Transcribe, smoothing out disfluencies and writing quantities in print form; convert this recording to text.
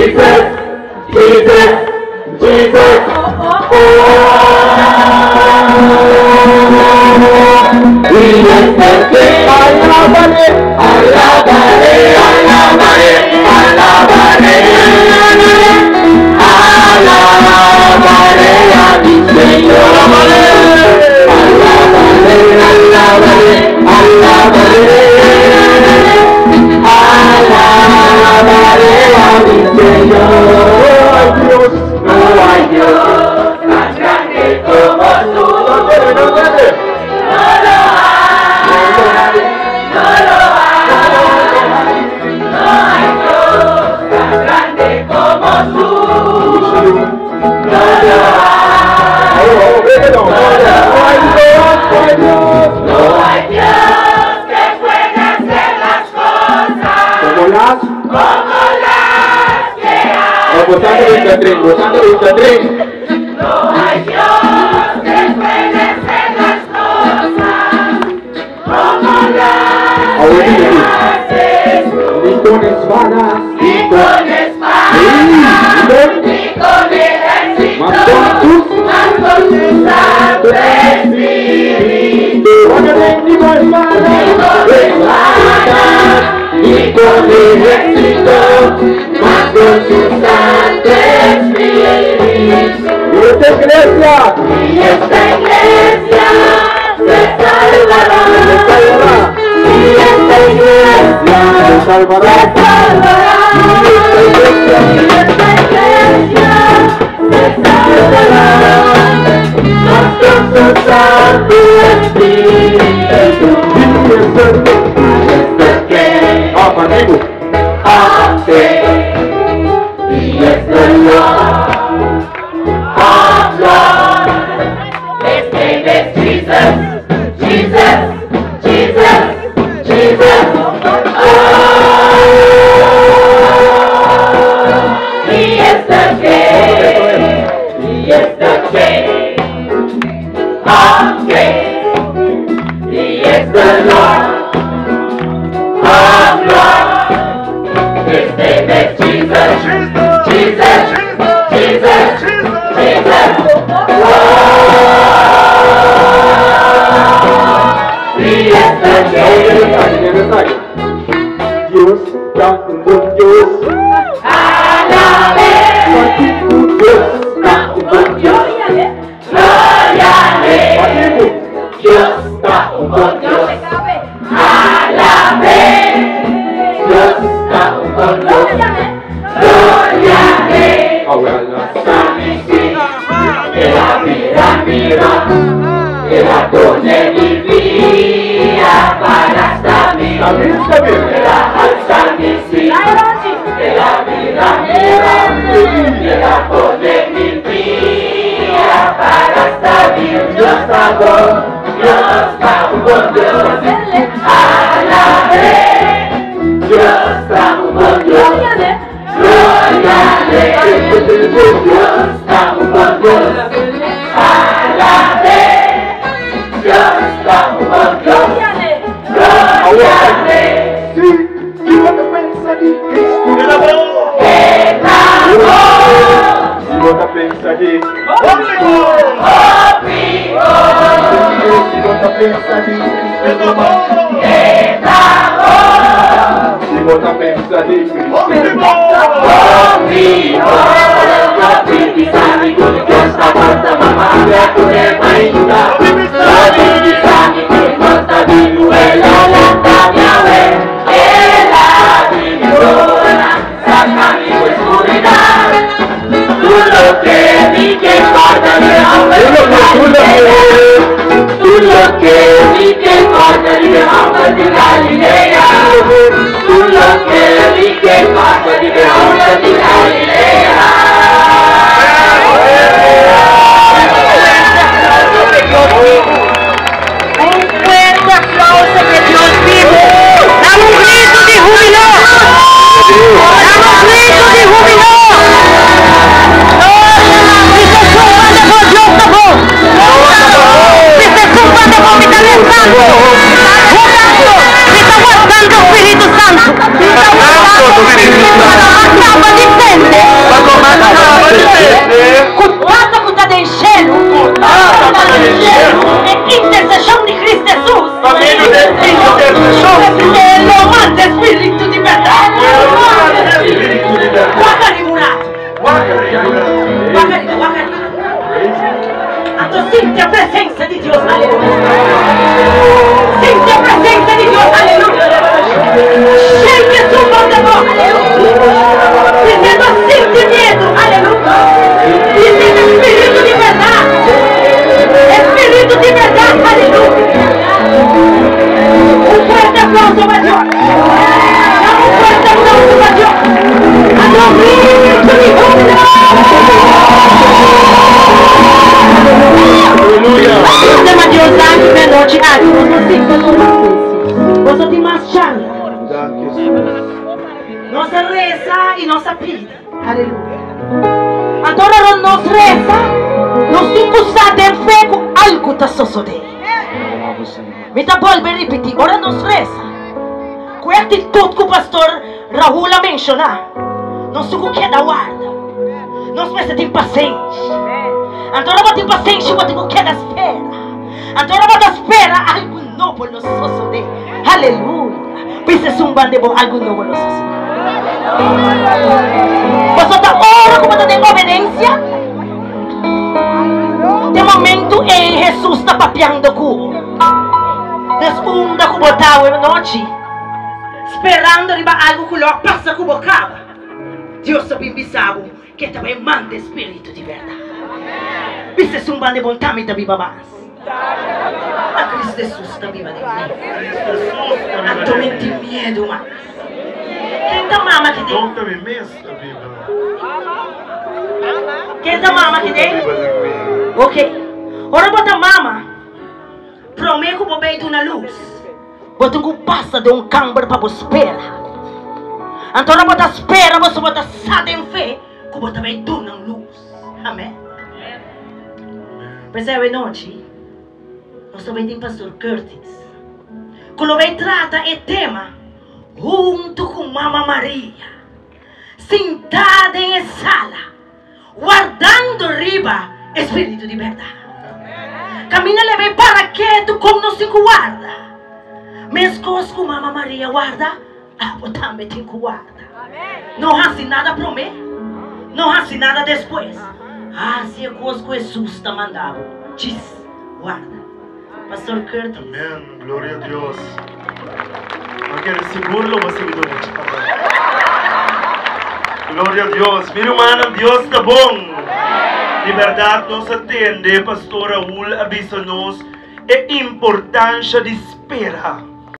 Jesus, Jesus, Jesus. Oh, he is the King. Alabaré, alabaré, alabaré, alabaré, alabaré a mi Señor. Alabaré, alabaré, alabaré, alabaré a mi Señor. Dios, no hay Dios tan grande como tú. No lo hay, no lo hay, no hay Dios tan grande como tú. No lo hay, no lo hay, no hay Dios que pueda hacer las cosas como las que hace. No hay Dios que pueda hacer las cosas como las que haces tú. Ni con espadas, ni con espadas, ni con ejército, mas con tu Santo Espíritu. Ni con espadas, ni con ejército, mas con tu Santo Espíritu. Y esta iglesia, y esta iglesia se salvará. Y esta iglesia se salvará. Y esta iglesia se salvará. Mas con su Santo Espíritu. Y es que He is the Lord of Lords. His name is Jesus, Jesus, Jesus, Jesus. Oh, He is the King. He is the King of Kings. He is the Lord of Lords. His name is Jesus, Jesus, Jesus, Jesus. Oh, He is the King. Dios, Dios, alabe. Dios, Dios, gloria a Él. Dios, Dios, alabe. Dios, Dios, gloria a Él. Era con él mi vida para salir. Era era con él mi vida para salir. Dios pagó, Dios pagó, Dios alabe. Dios pagó, Dios gloria a Él. Dios pagó, Dios alabe. Dios pagó, Dios gloria a Él. Sí, yo te pensaré que Un fuerte aplauso que Dios vive. Dame un grito de júbilo. Dame un grito de júbilo. Espíritu Santo. Sinti e presensia di Dios, aleluya. Sinti e presensia di Dios, aleluya. Shake esun bon de bo, aleluya. Bis'é no sinti miedu, aleluya. Bis'é ta Spiritu di bèrdat, e Spiritu di bèrdat, aleluya. Un fuerte aplauso pa Dios. Dame un fuerte aplauso pa Dios. Anto gritu di júbilo. Aleluya. Dios danki pa e nochi aki. Nos no sinta numa. Boso tin mas charla. Nos a resa i nos a pidi. Aleluya. Anto ora nos resa, nos tin ku sa den fe ku algu ta sosodé. Mi ta bolbe ripití, ora nos resa, ku e aktitut ku Pastor Raul a menshoná, nos tin ku keda warda. Nos mester tin pasenshi. Anto ora bo tin pasenshi, bo tin ku keda spera. Anto ora bo ta spera, algu nobo lo sosodé. Aleluya! Bisa esun banda bo, algu nobo lo sosodé. Pasobra ta ora ku bo ta den obedensia, den momentu ei Hesus ta papiando ku bo. Des unda ku bo ta awe nochi, sperando riba algu ku lo a pasa ku bo kaba, Dios ta bin bisa bo ke ta bai manda e Spiritu di bèrdat. Bisa esun banda bo, Nta mi ta biba mas. Ma Kristu Hesus ta biba den mi. Anto mi tin miedu mas. Ken ta mama ki den? Ken ta mama ki den? Ok. Ora bo ta mama, prome ku bo bay duna lus, bo tin ku pasa den un kamber pa bo spera. Anto ora bo ta spera, boso bo ta sa den fe ku bo ta bay duna un lus. Amen. P'esei awe nochi nos ta bai tin Pastor Curtis ku lo bai trata e tema huntu ku Mama Maria sintá den e sala wardando riba e Spiritu di bèrdat. Kaminda lo e bai para ketu kon nos tin ku warda. Meskos ku Mama Maria warda, abo tambe tin ku warda. No hasi nada promé, no hasi nada despues. Hasi e kos ku Hesus ta manda bo. Djis warda. Pastor Curtis. Amen, gloria a Dios. Bo kere sigur lo bo sigui duna chamba. Gloria a Dios. Mi rumannan, Dios ta bon. Di berdad nos a tende Pastor Raul a bisa nos e importancia di spera.